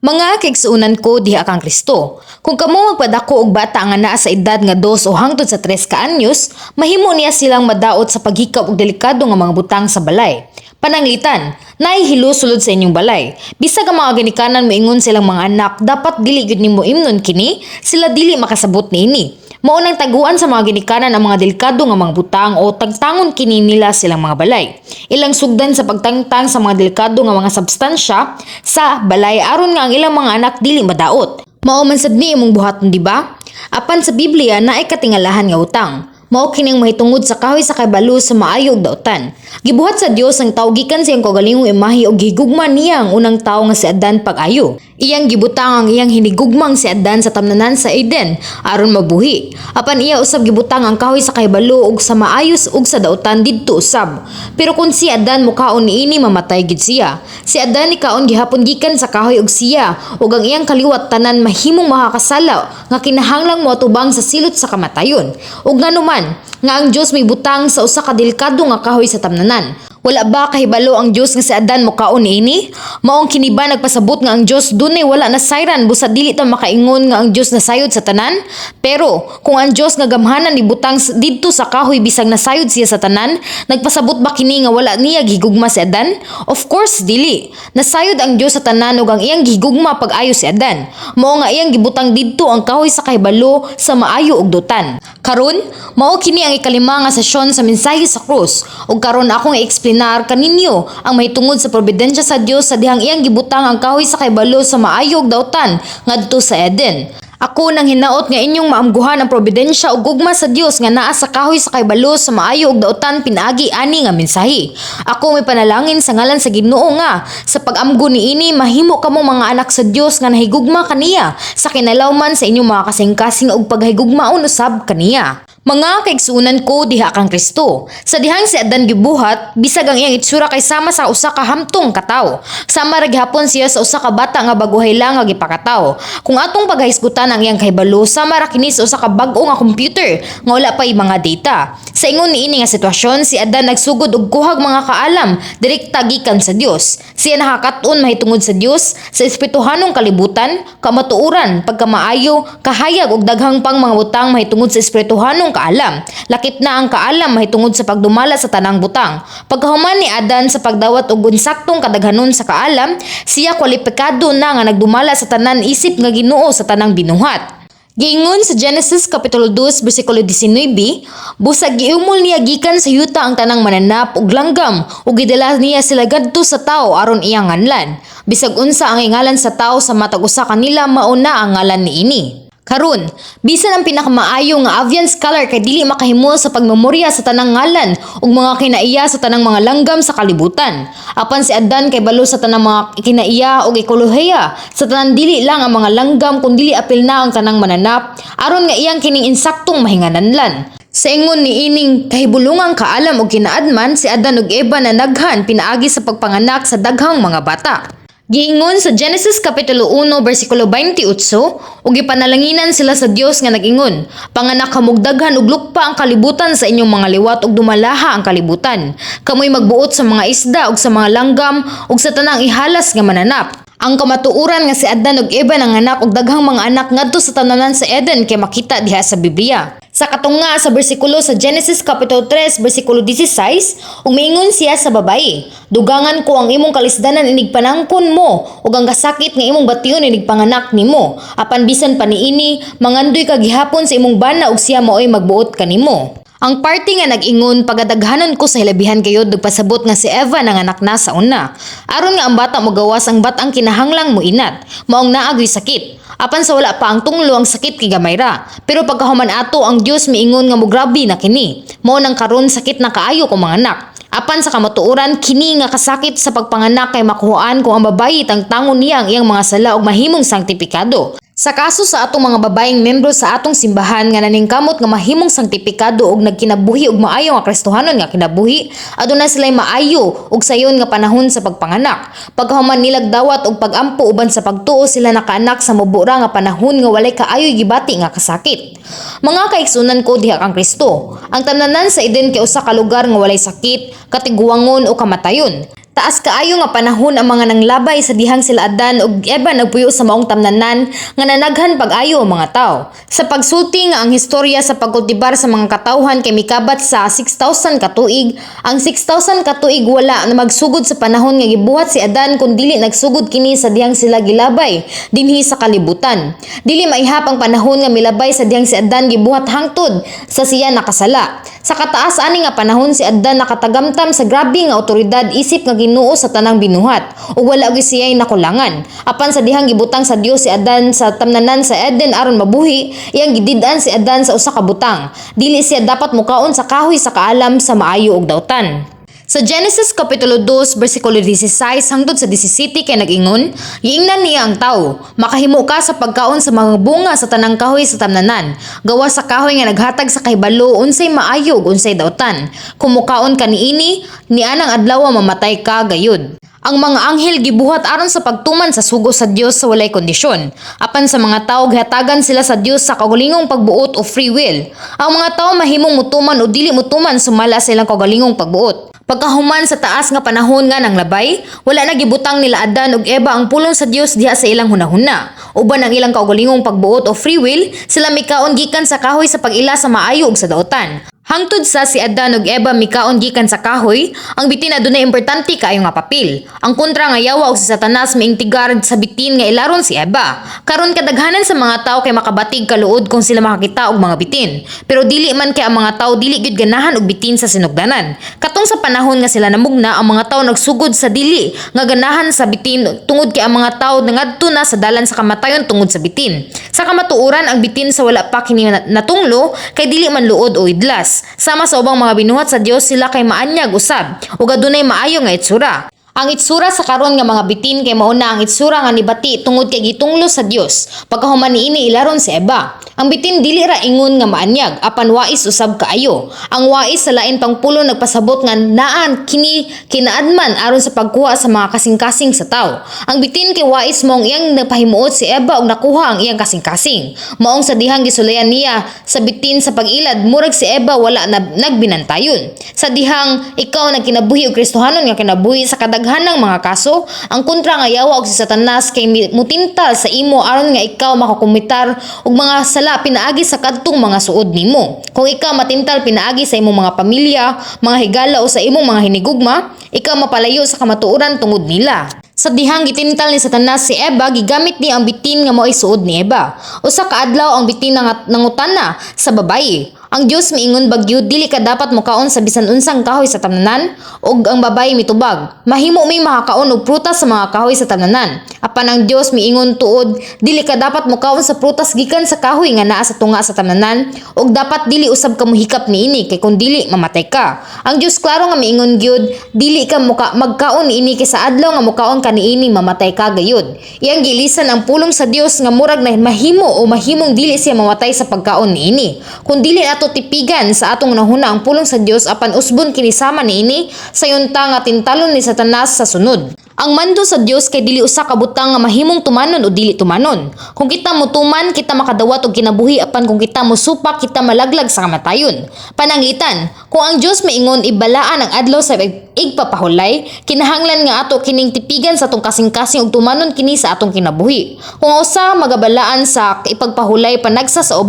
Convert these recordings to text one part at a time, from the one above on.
Mga kaigsuonan ko diha kang Kristo. Kung kamo magpadako og bata nga naa sa edad nga 2 o hangtod sa 3 ka anyos, mahimo niya silang madaot sa paghikap og delikado nga mga butang sa balay. Pananglitan, naay hilo sulod sa inyong balay. Bisag ang mga ginikanan moingon silang mga anak, "Dapat dili gyud nimo imnon kini," sila dili makasabot niini. Mao nang taguan sa mga ginikanan ang mga delikado nga mga butang o tangtangon kini nila silang mga balay. Ilang sugdan sa pagtangtang sa mga delikado nga mga substansya sa balay aron nga ang ilang mga anak dili madaot. Mao man sad ni imong buhaton, di ba? Apan sa Biblia, naay katingalahan nga butang. Mao kini ang mahitungod sa kahoy sa kahibalo sa maayo ug dautan. Gibuhat sa Dios ang tawo gikan sa iyang kaugalingong imahe ug gihigugma niya ang unang tawo nga si Adan pag-ayo. Iyang gibutang ang iyang hinigugmang si Adan sa tamnanan sa Eden aron mabuhi. Apan iya usab gibutang ang kahoy sa kahibalo ug sa maayo ug sa dautan didto usab. Pero kung si Adan mukaon niini, mamatay gid siya. Si Adan nikaon gihapon gikan sa kahoy ug siya ug ang iyang kaliwat tanan mahimong makakasala nga kinahanglang moatubang sa silot sa kamatayon. Ug nganuman nga ang Dios may butang sa usa ka delikado nga kahoy sa tamnanan? Wala ba kahibalo ang Dios nga si Adan mokaon niini? Maong kini ba nagpasabot nga ang Dios dunay wala nasayran, busa dili ta makaingon nga ang Dios nasayod sa tanan? Pero kung ang Dios nga gamhanan nibutang didto sa kahoy bisag nasayod siya sa tanan, nagpasabot ba kini nga wala niya gihigugma si Adan? Of course dili. Nasayod ang Dios sa tanan ug ang iyang gihigugma pag-ayo si Adan. Mao nga iyang gibutang didto ang kahoy sa kahibalo sa maayo ug dautan. Karon, mao kini ang ikalima nga sesyon sa mensahe sa krus ug karon akong i-explain kaninyo ang mahitungod sa providensya sa Dios sa dihang iyang gibutang ang kahoy sa kahibalo sa maayo ug dautan ngadto sa Eden. Ako nang hinaot nga inyong maamguhan ang providensya ug gugma sa Dios nga naa sa kahoy sa kahibalo sa maayo ug dautan pinaagi ani nga mensahe. Ako may panalangin sa ngalan sa Ginoo nga sa pag-amgo niini, mahimo kamong mga anak sa Dios nga nahigugma kaniya sa kinalawman sa inyong mga kasing-kasing ug paghigugmaon usab kaniya. Mga kaigsuonan ko diha kang Kristo. Sa dihang si Adan gibuhat, bisag ang iyang itsura kay sama sa usa ka hamtong katawo, sama ra gihapon siya sa usa ka bata nga baguhay lang nga gipakatawo. Kung atong paghahisgutan ang iyang kahibalo, sama ra kini sa usa ka bag-o nga computer nga wala pay mga data. Sa ingon niini nga sitwasyon, si Adan nagsugod og kuhag mga kaalam direkta gikan sa Dios. Siya nakakaton mahitungod sa Dios, sa espirituhanong kalibutan, kamatuoran, pagkamaayo, kahayag ug daghang pang mga butang mahitungod sa espirituhanong kaalam. Lakip na ang kaalam mahitungod sa pagdumala sa tanang butang. Pagkahuman ni Adan sa pagdawat og insaktong kadaghanon sa kaalam, siya kwalipikado na nga nagdumala sa tanan isip nga Ginoo sa tanang binuhat. Giingon sa Genesis Kapitulo 2 bersikulo 19, "Busag giumol niya gikan sa yuta ang tanang mananap ug langgam ug gidala niya sila gadto sa tawo aron iyang nganlan. Bisag unsa ang ingalan sa tawo sa matag usa kanila, mao na ang ngalan niini." Karon, bisan ang pinakamaayo nga avian scholar kay dili makahimo sa pagmemorya sa tanang ngalan ug mga kinaiya sa tanang mga langgam sa kalibutan. Apan si Adan kay balo sa tanang mga kinaiya ug ekolohiya sa tanan, dili lang ang mga langgam kundili apil na ang tanang mananap, aron nga iyang kining insaktong mahingananlan. Sa ingon ni ining kahibulungang kaalam ug kinaadman, si Adan ug Eva na naghan pinaagi sa pagpanganak sa daghang mga bata. Giingon sa Genesis Kapitulo 1 bersikulo 28, "Ug gipanalanginan sila sa Dios nga nag-ingon, 'Panganak kamog daghan ug lukpa ang kalibutan sa inyong mga liwat ug dumalaha ang kalibutan. Kamoy magbuot sa mga isda ug sa mga langgam ug sa tanang ihalas nga mananap.'" Ang kamatuoran nga si Adan ug Eva nanganak og daghang mga anak ngadto sa tanaman sa Eden kay makita diha sa Biblia. Sa katunga sa bersikulo sa Genesis Kapitulo 3 bersikulo 16, "Ug miingon siya sa babaye, 'Dugangan ko ang imong kalisdanan inig panangkon mo ug ang kasakit nga imong bation inig panganak nimo. Apan bisan pa niini, mangandoy ka gihapon sa imong bana ug siya maoy magbuot kanimo.'" Ang parte nga nag-ingon, "Pagadaghanon ko sa hilabihan gayod," nagpasabot nga si Eva nanganak na sa una. Aron nga ang bata mogawas, ang bat-ang kinahanglang moinat. Maong naa gyoy sakit. Apan sa wala pa ang tunglo, ang sakit kay gamay ra. Pero pagkahuman ato, ang Dios miingon nga mograbe na kini. Mao nang karon sakit na kaayo kung manganak. Apan sa kamatuoran, kini nga kasakit sa pagpanganak kay makuhaan kung ang babayi tangtangon niya ang iyang mga sala ug mahimong sangtipikado. Sa kaso sa atong mga babaeng membro sa atong simbahan nga naningkamot nga mahimong sangtipikado ug nagkinabuhi og maayo nga Kristohanon nga kinabuhi, aduna sila'y maayo ug sayon nga panahon sa pagpanganak. Pagkahuman nilag dawat og pagampo uban sa pagtuo, sila nakaanak sa mubura nga panahon nga walay kaayoy gibati nga kasakit. Mga kaigsunan ko diha kang Kristo, ang tamnanan sa Eden kay usa ka lugar nga walay sakit, katiguwangon o kamatayon. Taas kaayo nga panahon ang mga nanglabay sa dihang sila Adan ug Eva nagpuyo sa maong tamnanan nga nanaghan pag-ayo ang mga tao. Sa pagsulti nga ang historya sa pagkultibar sa mga katawhan kay mikabat sa 6,000 ka tuig, ang 6,000 ka tuig wala na magsugod sa panahon nga gibuhat si Adan kun dili nagsugod kini sa dihang sila gilabay dinhi sa kalibutan. Dili maihap ang panahon nga milabay sa dihang si Adan gibuhat hangtod sa siya nakasala. Sa kataas ani nga panahon, si Adan nakatagamtam sa grabe nga otoridad isip nga Ginoo sa tanang binuhat ug wala gyud siya'y nakulangan. Apan sa dihang gibutang sa Dios si Adan sa tamnanan sa Eden aron mabuhi, iyang gidid-an si Adan sa usa ka butang. Dili siya dapat mukaon sa kahoy sa kaalam sa maayo ug dautan. Sa Genesis Kapitulo 2, versikulo 16 hangtod sa 17 kay nag-ingon, "Giingnan niya ang tao, 'Makahimo ka sa pagkaon sa mga bunga sa tanang kahoy sa tamnanan, gawas sa kahoy nga naghatag sa kahibalo unsay maayo ug unsay dautan. Kung mukaon ka niini, nianang adlaw mamatay ka gayud.'" Ang mga anghel gibuhat aron sa pagtuman sa sugo sa Dios sa walay kondisyon. Apan sa mga tawo, gihatagan sila sa Dios sa kaugalingong pagbuot o free will. Ang mga tawo mahimong mutuman o dili mutuman sumala sa ilang kaugalingong pagbuot. Pagkahuman sa taas nga panahon nga nanglabay, wala na gibutang nila Adan ug Eva ang pulong sa Dios diha sa ilang hunahuna. Uban ang ilang kaugalingong pagbuot o free will, sila mikaon gikan sa kahoy sa pag-ila sa maayo ug sa dautan. Hangtod sa si Adan ug Eva mikaon gikan sa kahoy, ang bitin adunay importante kaayo nga papel. Ang kontra nga yawa og si Satanas miingtigar sa bitin nga ilaron si Eva. Karon, kadaghanan sa mga tao kay makabatig kaluod kung sila makakita og mga bitin. Pero dili man kay ang mga tao dili gyud ganahan og bitin sa sinugdanan. Katong sa panahon nga sila namugna, ang mga tao nagsugod sa dili nga ganahan sa bitin tungod kay ang mga tao nangadto na sa dalan sa kamatayon tungod sa bitin. Sa kamatuoran, ang bitin sa wala pa kini natunglo kay dili man luod o idlas. Sama sa ubang mga binuhat sa Dios, sila kay maanyag usab ug adunay maayo nga itsura. Ang itsura sa karon nga mga bitin kay mao na ang itsura nga nibati tungod kay gitunglo sa Dios. Pagkahuman niini, ilaron si Eva. Ang bitin dili ra ingon nga maanyag apan wais usab kaayo. Ang wais sa lain pang pulong nagpasabot nga naan kini kinaadman aron sa pagkuha sa mga kasing-kasing sa tao. Ang bitin kay wais, maong iyang napahimuot si Eva ug nakuha ang iyang kasing-kasing. Maong sa dihang gisulayan niya sa bitin sa pag-ilad, murag si Eva wala na nagbinantayon. Sa dihang ikaw nagkinabuhi og Kristohanon nga kinabuhi, sa kadaghanang mga kaso, ang kontra nga yawa og si Satanas kay mutintal sa imo aron nga ikaw makakumitar og mga sala pinaagi sa kadtong mga suod nimo. Kung ikaw matintal pinaagi sa imong mga pamilya, mga higala o sa imong mga hinigugma, ikaw mapalayo sa kamatuoran tungod nila. Sa dihang gitintal ni Satanas si Eva, gigamit niya ang bitin nga mao'y suod ni Eva. Usa ka adlaw, ang bitin nangutana sa babayi, "Ang Dios miingon ba gyud dili ka dapat mokaon sa bisan unsang kahoy sa tamnanan?" Ug ang babayi mitubag, "Mahimo mi makakaon og prutas sa mga kahoy sa tamnanan. Apan ang Dios miingon tuod, dili ka dapat mokaon sa prutas gikan sa kahoy nga naa sa tunga sa tamnanan, ug dapat dili usab ka mohikap niini kay kun dili, mamatay ka. Ang Dios klaro nga miingon gyud, dili ka muka magkaon niini kay sa adlaw nga mokaon ka niini, mamatay ka gayud." Iyang gilisan ang pulong sa Dios nga murag na mahimo o mahimong dili siya mamatay sa pagkaon niini. Kung dili nato tipigan sa atong hunahuna ang pulong sa Dios apan usbon kini sama niini, sayon ta nga tintalon ni Satanas sa sunod. Ang mando sa Dios kay dili usa ka butang nga mahimong tumanon o dili tumanon. Kung kita motuman, kita makadawat og kinabuhi, apan kung kita mosupak, kita malaglag sa kamatayon. Pananglitan, kung ang Dios maingon ibalaan ang adlaw sa igpapahulay, kinahanglan nga ato kining tipigan sa atong kasing-kasing ug tumanon kini sa atong kinabuhi. Kung ang usa magabalaan sa ipagpahulay panagsa sa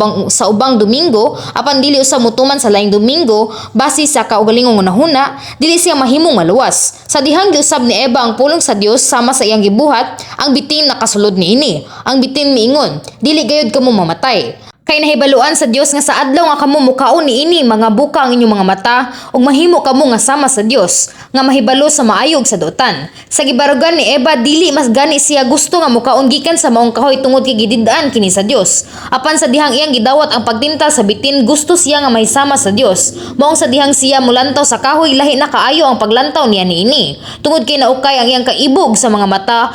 ubang Domingo apan dili usa motuman sa laing Domingo base sa kaugalingong hunahuna, dili siya mahimong maluwas. Sa dihang giusab ni Eva ang pulong sa Dios sama sa iyang gibuhat, ang bitin nakasulod niini. Ang bitin miingon, "Dili gayud kamo mamatay. Kay nahibaluan sa Dios nga sa adlaw nga kamo mukaon niini, mga buka ang inyong mga mata ug mahimo kamo nga sama sa Dios, nga mahibalo sa maayo ug sa dautan." Sa gibarugan ni Eva, dili mas gani siya gusto nga mukaon gikan sa maong kahoy tungod kay gidid-an kini sa Dios. Apan sa dihang iyang gidawat ang pagtintal sa bitin, gusto siya nga mahisama sa Dios. Maong sa dihang siya mulantaw sa kahoy, lahi na kaayo ang paglantaw niya niini. Tungod kay naukay ang iyang kaibog sa mga mata,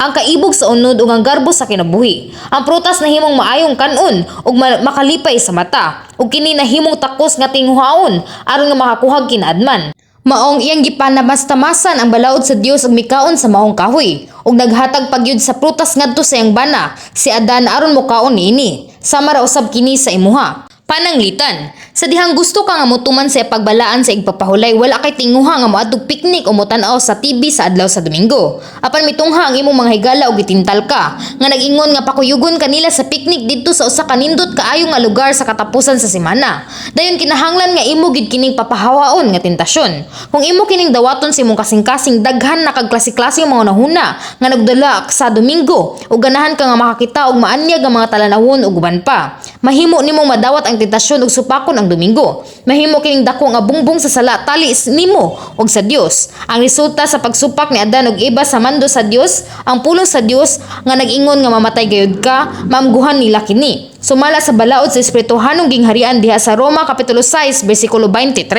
ang kaibog sa unod ug ang garbo sa kinabuhi. Ang prutas nahimong maayong kan-on ug makalipay sa mata, ug kini nahimong takos nga tinguhaon aron nga makakuhag kinaadman. Maong iyang gipanamastamasan ang balaod sa Dios ug mikaon sa maong kahoy, ug naghatag pagyud sa prutas ngadto sa iyang bana, si Adan, aron mokaon niini. Sama ra usab kini sa imuha. Pananglitan, sa dihang gusto ka nga motuman sa pagbalaan sa igpapahulay, wala kay tinguha nga moadtog picnic o motan-aw sa TV sa adlaw sa Domingo. Apan mitungha ang imong mga higala og gitintal ka nga nag-ingon nga pakuyugon kanila sa picnic didto sa usa ka nindot kaayo nga lugar sa katapusan sa semana. Dayon kinahanglan nga imo gid kining papahawaon nga tentasyon. Kung imo kining dawaton sa imong kasing-kasing, daghan na kag klase-klase mga hunahuna nga nagdala sa Domingo ug ganahan ka nga makakita og maanyag nga mga talan-awon ug uban pa. Mahimo nimong madawat ang tentasyon ug supakon ang Domingo. Mahimo kining dako nga bungbong sa sala tali nimo ug sa Dios. Ang resulta sa pagsupak ni Adan ug Eva sa mando sa Dios, ang pulong sa Dios nga nag-ingon nga mamatay gayud ka, maamguhan nila kini. Sumala sa balaod sa espirituhanong gingharian diha sa Roma kapitulo 6 bersikulo 23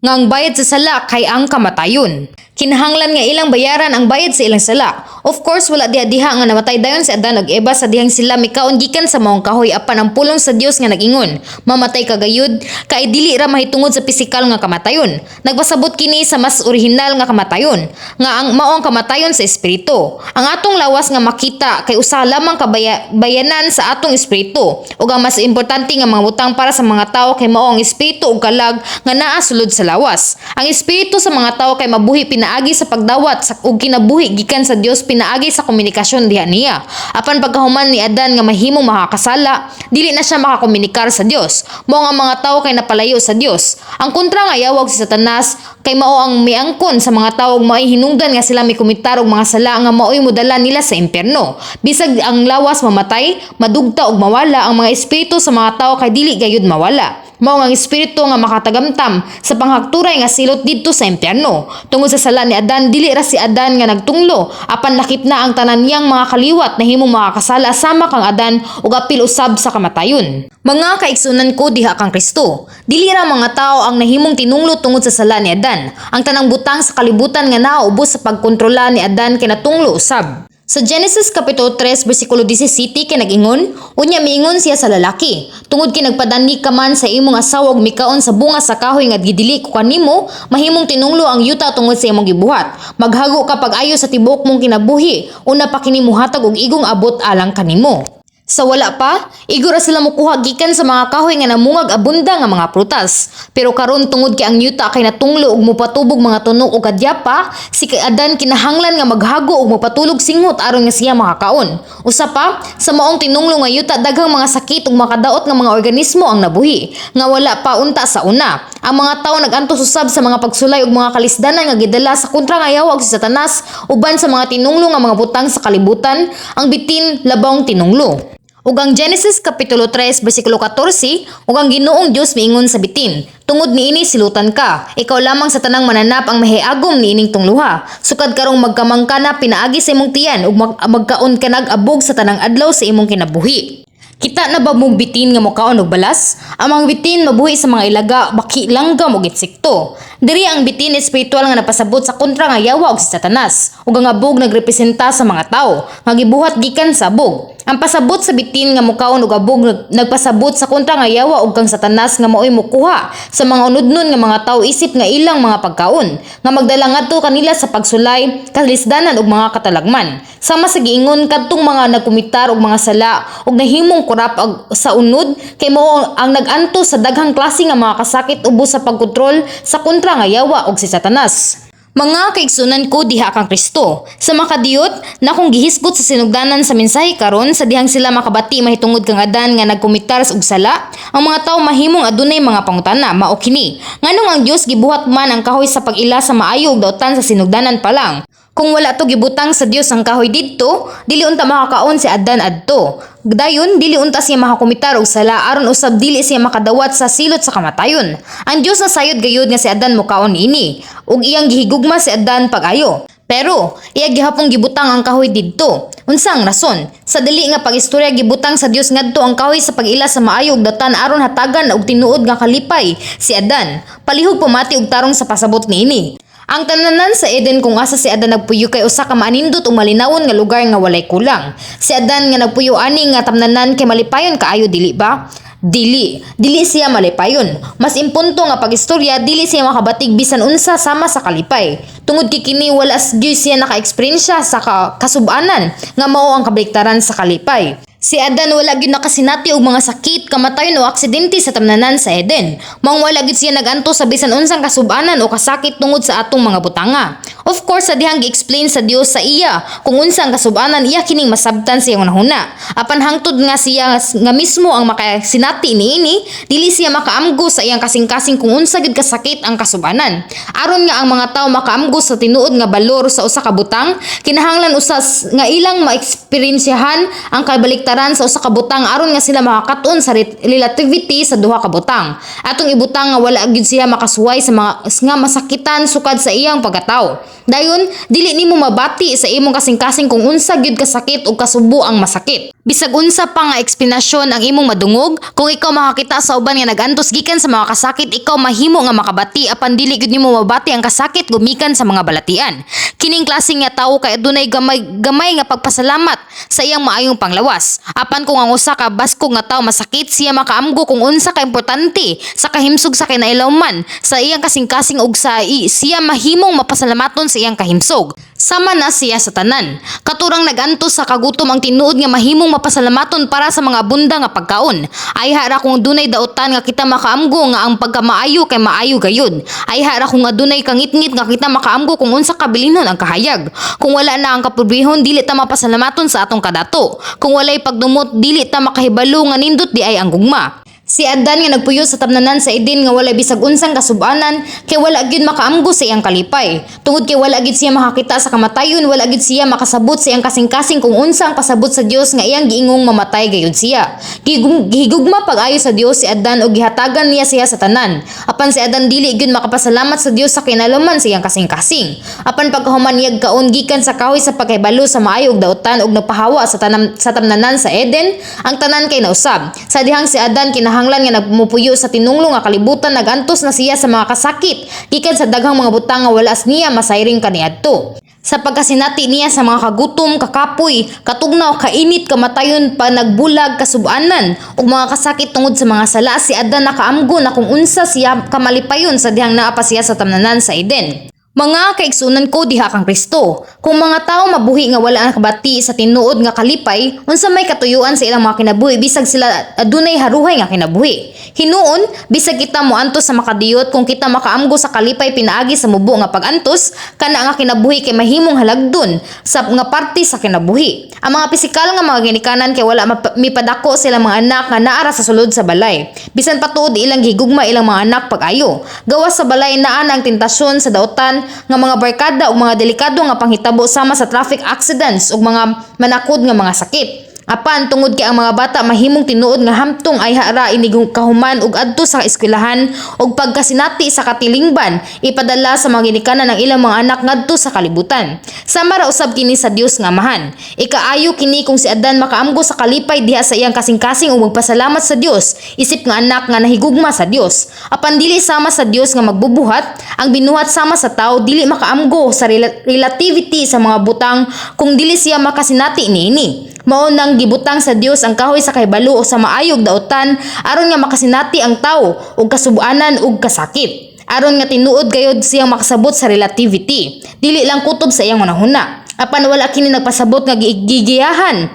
nga ang bayad sa sala kay ang kamatayon. Kinahanglan nga ilang bayaran ang bayad sa ilang sala. Of course, wala diha-diha nga namatay dayon si Adan ug Eva sa dihang sila mikaon gikan sa maong kahoy, apan ang pulong sa Dios nga nag-ingon, "Mamatay ka gayud," kay dili ra mahitungod sa pisikal nga kamatayon. Nagpasabot kini sa mas orihinal nga kamatayon, nga ang mao ang kamatayon sa espiritu. Ang atong lawas nga makita kay usa lamang ka bayanan sa atong espiritu. Ug ang mas importante nga mga butang para sa mga tawo kay mao ang espiritu ug kalag nga naa sulod sa lawas. Ang espiritu sa mga tawo kay mabuhi pinaagi sa pagdawat sa ug kinabuhi gikan sa Dios pinaagi sa komunikasyon diha niya. Apan pagkahuman ni Adan nga mahimong makakasala, dili na siya makakomunikar sa Dios. Mao nga mga tawo kay napalayo sa Dios. Ang kontra nga yawa ug si Satanas kay mao ang miangkon sa mga tawo ug mao'y hinungdan nga sila mikumitar og mga sala nga mao'y modala nila sa impyerno. Bisag ang lawas mamatay, madugta ug mawala, ang mga espiritu sa mga tawo kay dili gayud mawala. Mao nga ang espiritu nga makatagamtam sa panghakturay nga silot didto sa impyerno. Tungod sa sala ni Adan, dili ra si Adan nga nagtunglo, apan lakip na ang tanan niyang mga kaliwat nahimong makakasala sama kang Adan ug apil usab sa kamatayon. Mga kaigsunan ko diha kang Kristo, dili ra mga tao ang nahimong tinunglo tungod sa sala ni Adan. Ang tanang butang sa kalibutan nga naubos sa pagkontrola ni Adan kay natunglo usab. Sa Genesis Kapitulo 3 bersikulo 17 kay nag-ingon, "Unya miingon siya sa lalaki, 'Tungod kay nagpadani ka man sa imong asawa ug mikaon sa bunga sa kahoy nga gidili ko kanimo, mahimong tinunglo ang yuta tungod sa imong gibuhat. Maghago ka pag-ayo sa tibuok mong kinabuhi, una pa kini mohatag og igong abot alang kanimo.'" Sa wala pa, igo ra sila mokuha gikan sa mga kahoy nga namungag abunda nga mga prutas. Pero karon, tungod kay ang yuta kay natunglo ug mopatubog mga tunok ug kadyapa, si kay Adan kinahanglan nga maghago ug mopatulog singhot aron nga siya makakaon. Usa pa, sa maong tinunglo nga yuta, daghang mga sakit ug makadaot nga mga organismo ang nabuhi nga wala pa unta sa una. Ang mga tawo nag-antos usab sa mga pagsulay ug mga kalisdanan nga gidala sa kontra nga yawa ug si Satanas uban sa mga tinunglo nga mga butang sa kalibutan. Ang bitin labawng tinunglo. Ug ang Genesis Kapitulo 3 bersikulo 14, "Ug ang Ginoong Dios miingon sa bitin, 'Tungod niini silutan ka. Ikaw lamang sa tanang mananap ang mahiagom niining tungluha. Sukad karong magkamang ka na pinaagi sa imong tiyan ug magkaon ka nag abog sa tanang adlaw sa imong kinabuhi.'" Kita na ba mong bitin nga mokaon og balas? Ang mga bitin mabuhi sa mga ilaga, baki, langgam ug insekto. Diri ang bitin espiritual nga napasabot sa kontra nga yawa ug si Satanas, ug ang abog nagrepresenta sa mga tawo nga gibuhat gikan sa abog. Ang pasabot sa bitin nga mokaon og abog nagpasabot sa kontra nga yawa ug kang Satanas nga maoy mokuha sa mga unudnon nga mga tawo isip nga ilang mga pagkaon nga magdala ngadto kanila sa pagsulay, kalisdanan ug mga katalagman. Sama sa giingon kadtong mga nagkumitar og mga sala ug nahimong kurap sa unod kay mao ang nag-antos sa daghang klase nga mga kasakit ubos sa pagkontrol sa kontra nga yawa ug si Satanas. Mga kaigsunan ko diha kang Kristo, sa makadiyot na kung gihisgot sa sinugdanan sa mensahe karon, sa dihang sila makabati mahitungod kang Adan nga nagkumitar og sala, ang mga tawo mahimong adunay mga pangutana. Mao kini: Nganong ang Dios gibuhat man ang kahoy sa pag-ila sa maayo ug dautan sa sinugdanan pa lang? Kung wala to gibutang sa Dios ang kahoy didto, dili unta makakaon si Adan adto. Dayon dili unta siya makakumitar og sala aron usab dili siya makadawat sa silot sa kamatayon. Ang Dios nasayod gayud nga si Adan mokaon niini ug iyang gihigugma si Adan pag-ayo. Pero iya gihapong gibutang ang kahoy didto. Unsa ang rason? Sa dali nga pag-istorya, gibutang sa Dios ngadto ang kahoy sa pag-ila sa maayo ug dautan aron hatagan og tinuod nga kalipay si Adan. Palihog pamati og tarong sa pasabot niini. Ang tananan sa Eden kung asa si Adan nagpuyo kay usa ka maanindot ug malinawon nga lugar nga walay kulang. Si Adan nga nagpuyo ani nga tamnanan kay malipayon kaayo, dili ba? Dili. Dili siya malipayon. Mas impunto nga pag-istorya, dili siya makabatig bisan unsa sama sa kalipay. Tungod kay kini, wala gyud siya naka-eksperyensya sa kasubanan nga mao ang kabaliktaran sa kalipay. Si Adan wala gyud nakasinati og mga sakit, kamatayon o aksidente sa tamnanan sa Eden. Maong wala gyud siya nagantos sa bisan unsang kasubanan o kasakit tungod sa atong mga butanga. Of course, sa dihang gi-explain sa Dios sa iya kung unsa ang kasubanan, iya kining masabtan sa iyang hunahuna. Apan hangtod nga siya nga mismo ang makasinati niini, dili siya makaamgo sa iyang kasing-kasing kung unsa gyud kasakit ang kasubanan. Aron nga ang mga tawo makaamgo sa tinuod nga balor sa usa ka butang, kinahanglan usas nga ilang maeksperiensyahan ang kabaliktaran sa usa ka butang aron nga sila makakaton sa relativity sa duha ka butang. Atong ibutang nga wala gyud siya makasuway sa mga nga masakitan sukad sa iyang pagkatawo. Dayon, dili nimo mabati sa imong kasing-kasing kung unsa gyud kasakit o kasubo ang masakit. Bisag unsa pa nga eksplanasyon ang imong madungog, kung ikaw makakita sa uban nga nagantos gikan sa mga kasakit, ikaw mahimo nga makabati, apan dili gyud nimo mabati ang kasakit gumikan sa mga balatian. Kining klase nga tawo kay adunay gamay gamay nga pagpasalamat sa iyang maayong panglawas. Apan kung ang usa ka baskog nga tawo masakit, siya makaamgo kung unsa ka importante sa kahimsog sa kinailawman sa iyang kasing-kasing ug siya mahimong mapasalamaton sa iyang kahimsog. Sama na siya sa tanan. Katurang nagantos sa kagutom ang tinuod nga mahimong mapasalamaton para sa mga abunda nga pagkaon. Ayha ra kung dunay dautan nga kita makaamgo nga ang pagkamaayo kay maayo gayud. Ayha ra kung adunay kangitngit nga kita makaamgo kung unsa kabilinhon ang kahayag. Kung wala na ang kapobrehon, dili ta mapasalamaton sa atong kadato. Kung walay pagdumot, dili ta makahibalo nga nindot diay ang gugma. Si Adan nga nagpuyo sa tamnanan sa Eden nga walay bisag unsang kasubanan kay wala gyud makaamgo sa iyang kalipay. Tungod kay wala gyud siya makakita sa kamatayon, wala gyud siya makasabot sa iyang kasing-kasing kung unsa ang pasabot sa Dios nga iyang giingong mamatay gayud siya. Gihigugma pag-ayo sa Dios si Adan ug gihatagan niya siya sa tanan. Apan si Adan dili gyud makapasalamat sa Dios sa kinalaman sa iyang kasing-kasing. Apan pagkahuman niya kaon gikan sa kahoy sa pagkahibalo sa maayo ug dautan ug nagpahawa sa tamnanan sa Eden, ang tanan kay nausab. Sa dihang si Adan kinahanglan nga nagmupuyo sa tinunglo nga kalibutan, nagantos na siya sa mga kasakit gikan sa daghang mga butang nga wala niya masayring kaniadto. Sa pagkasinati niya sa mga kagutom, kakapoy, katugnaw, kainit, kamatayon, panagbulag, kasubanan, ug mga kasakit tungod sa mga sala, si Adan nakaamgo na kung unsa siya kamalipayon sa dihang naa pa siya sa tamnanan sa Eden. Mga kaigsunan ko diha kang Kristo, kung mga tao mabuhi nga wala nakabati sa tinuod nga kalipay, unsa may katuyuan sa ilang mga kinabuhi bisag sila adunay haruhay nga kinabuhi? Hinuon, bisag kita moantos sa makadiyot, kung kita makaamgo sa kalipay pinaagi sa mubo nga pag-antos, kana nga kinabuhi kay mahimong halagdon sa nga parte sa kinabuhi. Ang mga pisikal nga mga ginikanan kay wala mipadako sa ilang mga anak nga naa ra sa sulod sa balay. Bisan pa tuod ilang gihigugma ilang mga anak pag-ayo. Gawas sa balay, naa na ang tentasyon sa dautan nga mga barkada ug mga delikado nga panghitabo sama sa traffic accidents ug mga manakod nga mga sakit. Apan tungod kay ang mga bata mahimong tinuod nga hamtong ayha ra inig kahuman ug adto sa eskwelahan ug pagkasinati sa katilingban, ipadala sa mga ginikanan ang ilang mga anak ngadto sa kalibutan. Sama ra usab kini sa Dios nga Amahan. Ikaayo kini kung si Adan makaamgo sa kalipay diha sa iyang kasing-kasing ug magpasalamat sa Dios isip nga anak nga nahigugma sa Dios. Apan dili sama sa Dios nga magbubuhat, ang binuhat sama sa tao dili makaamgo sa relativity sa mga butang kung dili siya makasinati niini. Mao nang gibutang sa Dios ang kahoy sa kahibalo o sa maayog dautan aron nga makasinati ang tawo og kasubanan ug kasakit. Aron nga tinuod gayod siyang makasabot sa relativity. Dili lang kutob sa iyang hunahuna. Apan wala kini nagpasabot nga gigiyahan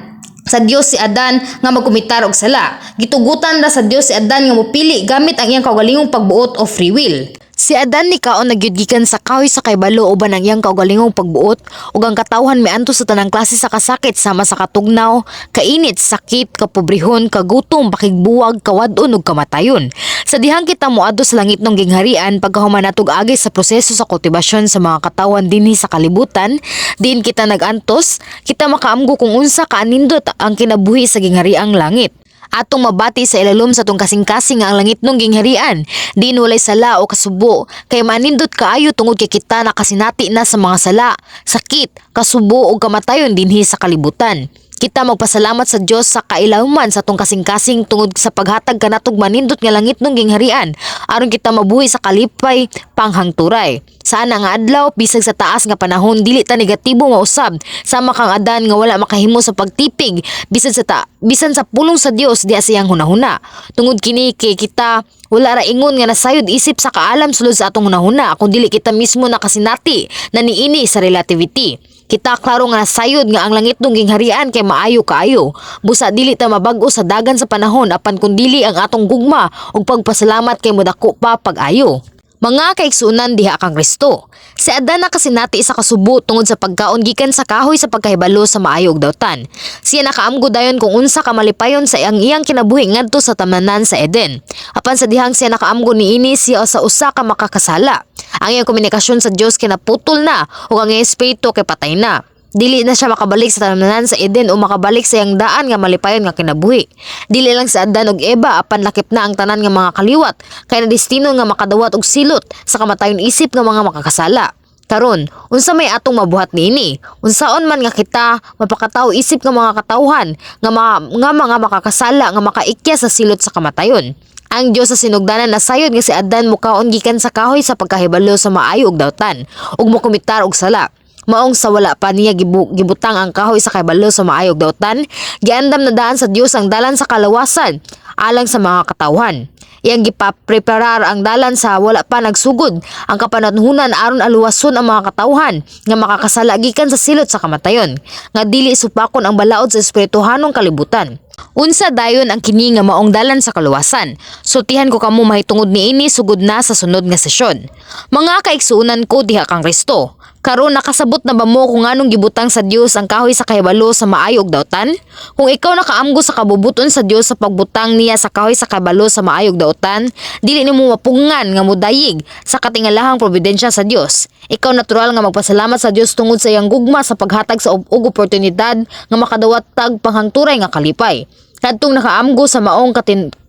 sa Dios si Adan nga magkumitar og sala. Gitugutan ra sa Dios si Adan nga mopili gamit ang iyang kaugalingong pagbuot o free will. Si Adan nikaon na gyud gikan sa kahoy sa kahibalo uban ang iyang kaugalingong pagbuot, ug ang katawhan miantos sa tanang klase sa kasakit sama sa katugnaw, kainit, sakit, kapobrehon, kagutom, pakigbuwag, kawad-on ug kamatayon. Sa dihang kita moadto sa langitnong gingharian pagkahuman natog agi sa proseso sa kultibasyon sa mga katawan dinhi sa kalibutan, diin kita nag-antos, kita makaamgo kung unsa kaanindot ang kinabuhi sa ginghariang langit. Atong mabati sa ilalom sa atong kasing-kasing nga ang langitnong gingharian, diin walay sala o kasubo, kay manindot kaayo tungod kay kita nakasinati na sa mga sala, sakit, kasubo ug kamatayon dinhi sa kalibutan. Kita magpasalamat sa Dios sa kailawman sa atong kasing-kasing tungod sa paghatag kanatog manindot nga langitnong gingharian aron kita mabuhi sa kalipay panghangturay. Sa ana nga adlaw, bisag sa taas nga panahon, dili ta negatibo mausab sama kang Adan nga wala makahimo sa pagtipig bisan sa pulong sa Dios diha sa iyang hunahuna. Tungod kini kay kita wala ra ingon nga nasayod isip sa kaalam sulod sa atong hunahuna kung dili kita mismo nakasinati na niini sa relativity. Kita klaro nga nasayod nga ang langitnong gingharian kay maayo kaayo. Busa dili ta mabag-o sa dagan sa panahon, apan kun dili, ang atong gugma ug pagpasalamat kay modako pa pag-ayo. Mga kaigsuonan diha kang Kristo. Si Adan nakasinati sa kasubo tungod sa pagkaon gikan sa kahoy sa pagkahibalo sa maayo ug dautan. Siya nakaamgo dayon kung unsa ka malipayon sa iyang iyang kinabuhi ngadto sa tamanan sa Eden. Apan sa dihang siya nakaamgo niini, siya sa usa ka makakasala. Ang iyang komunikasyon sa Dios kay naputol na ug ang iyang espiritu kay patay na. Dili na siya makabalik sa tamanan sa Eden o makabalik sa iyang daan nga malipayon nga kinabuhi. Dili lang si Adan ug Eva, apan lakip na ang tanan nga mga kaliwat kay nadestino nga makadawat og silot sa kamatayon isip nga mga makakasala. Karon, unsa may atong mabuhat niini? Unsaon man nga kita mapakatawo isip nga mga katawhan nga mga makakasala nga makaikya sa silot sa kamatayon? Ang Dios sa sinugdanan nasayod nga si Adan mukaon gikan sa kahoy sa pagkahibalo sa maayo ug dautan ug mokomitar og sala. Maong sa wala pa niya gibutang ang kahoy sa kahibalo sa maayo ug dautan, giandam na daan sa Dios ang dalan sa kalawasan alang sa mga katawhan. Iyang gipapreparar ang dalan sa wala pa nagsugod ang kapanahon aron aluwason ang mga katawhan nga makakasala gikan sa silot sa kamatayon, nga dili supakon ang balaod sa espirituhanong kalibutan. Unsa dayon ang kini nga maong dalan sa kaluwasan? Sultihan ko kamo mahitungod niini sugod na sa sunod nga sesyon. Mga kaigsuonan ko diha kang Kristo. Karon, nakasabot na ba mo kung nganong gibutang sa Dios ang kahoy sa kahibalo sa maayo ug dautan? Kung ikaw nakaamgo sa kabubuton sa Dios sa pagbutang niya sa kahoy sa kahibalo sa maayo ug dautan, dili nimo mapungan nga modayig sa katingalahang providensya sa Dios. Ikaw natural nga magpasalamat sa Dios tungod sa iyang gugma sa paghatag sa og oportunidad nga makadawat tag panghangturay nga kalipay. Kadtong nakaamgo sa maong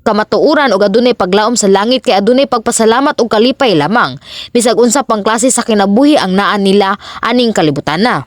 kamatuoran ug adunay paglaom sa langit kay adunay pagpasalamat ug kalipay lamang bisag unsa pang klase sa kinabuhi ang naa nila aning kalibutan na.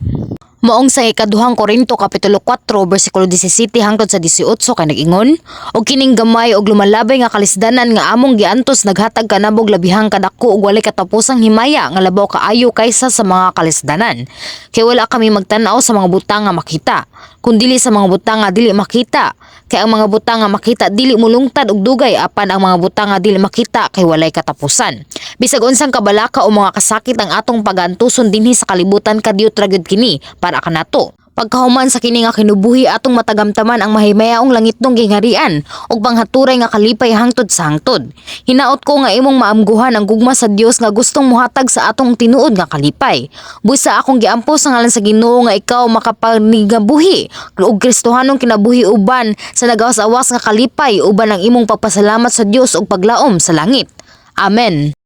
Maong sa Ikaduhang Korinto kapitulo 4 bersikulo 17 hangtod sa 18 kay nag-ingon, "Og kining gamay og lumalabay nga kalisdanan nga among giantos naghatag kanamog labihang kadako ug walay katapusang himaya nga labaw kaayo kaysa sa mga kalisdanan. Kay wala kami magtan-aw sa mga butang nga makita, kundili sa mga butang nga dili makita. Kay ang mga butang nga makita dili mulungtad og dugay, apan ang mga butang nga dili makita kay walay katapusan. Bisag unsang kabalaka o mga kasakit ang atong pagantuson dinhi sa kalibutan, kadiyot ra gyud kini para kanato. Pagkahuman sa kini nga kinabuhi, atong matagamtaman ang mahimayaong langitnong gingharian ug panghaturay nga kalipay hangtod sa hangtod. Hinaot ko nga imong maamguhan ang gugma sa Dios nga gustong mohatag sa atong tinuod nga kalipay. Busa akong giampo sa ngalan sa Ginoo nga ikaw makapanigabuhi ug Kristohanong kinabuhi uban sa nagawas-awas nga kalipay uban ang imong pagpasalamat sa Dios ug paglaom sa langit. Amen."